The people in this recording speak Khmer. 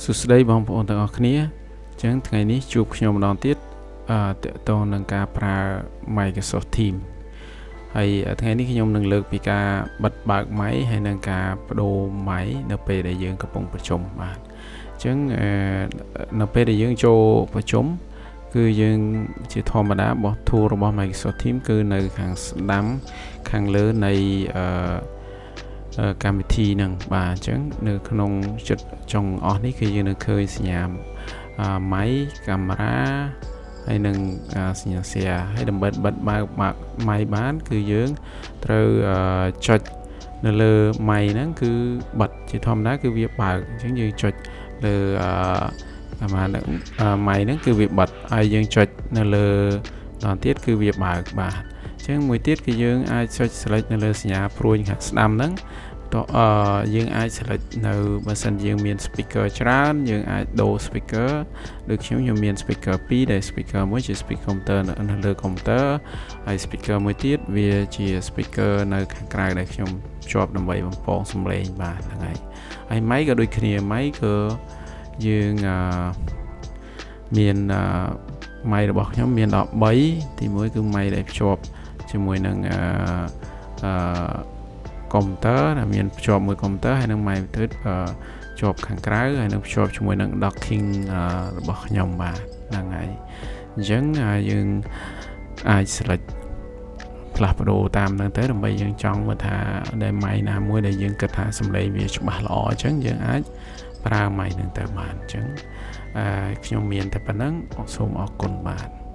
សួស្តីបងប្អូនទាំងអស់គ្នាអញ្ចឹងថ្ងៃនេះជួបខ្ញុំម្ដងទៀតទាក់ទងនឹងការប្រើ Microsoft Teams ហើយថ្ងៃនេះខ្ញុំនឹងលើកពីការបិទបើក mic ហើយនិងការបដូរ mic នៅពេលដែលយើងកំពុងប្រជុំបាទអញ្ចឹងនៅពេលដែលយើងចូលប្រជុំគឺយើងជាធម្មតារបស់ tool របស់ Microsoft Teams គឺនៅខាងស្ដាំខាងលើនៃកម្មវិធីហ្នឹងបាទអញ្ចឹងនៅក្នុងចិត្តចុងអស់នេះគឺយើងនឹងឃើញសញ្ញា mic កាមេរ៉ាហើយនឹងសញ្ញា share ហើយដើម្បីបិទបើក mic បានគឺយើងត្រូវចុចនៅលើ mic ហ្នឹងគឺបិទជាធម្មតាគឺវាបើកអញ្ចឹងយើងចុចលើអាម៉ា mic ហ្នឹងគឺវាបិទហើយយើងចុចនៅលើដងទៀតគឺវាបើកបាទអញ្ចឹងមួយទៀតគឺយើងអាចចុច select នៅលើសញ្ញាព្រួញខាងស្ដាំហ្នឹងតអឺយើងអាច select នៅបើសិនយើងមាន speaker ច្រើនយើងអាចដូរ speaker ដូចខ្ញុំខ្ញុំមាន speaker 2ដែល speaker មួយជា speaker computer នៅលើ computer ហើយ speaker មួយទៀតវាជា speaker នៅខាងក្រៅដែលខ្ញុំភ្ជាប់ដើម្បីបំពងសំឡេងបាទហ្នឹងហើយហើយ mic ក៏ដូចគ្នា mic ក៏យើងអឺមានអឺ mic របស់ខ្ញុំមានដល់3ទី1គឺ mic ដែលភ្ជាប់ជាមួយនឹងអឺកុំព្យូទ័រដែលមានភ្ជាប់មួយកុំព្យូទ័រហើយនឹង mic ទៀតភ្ជាប់ខាងក្រៅហើយនឹងភ្ជាប់ជាមួយនឹង docking របស់ខ្ញុំបាទហ្នឹងហើយអញ្ចឹងយើងអាច select ផ្លាស់ប្ដូរតាមហ្នឹងទៅដើម្បីយើងចង់មើលថាដែល mic ណាមួយដែលយើងគិតថាសំឡេងវាច្បាស់ល្អអញ្ចឹងយើងអាចប្រើ mic ហ្នឹងទៅបានអញ្ចឹងខ្ញុំមានតែប៉ុណ្ណឹងសូមអរគុណបាទ។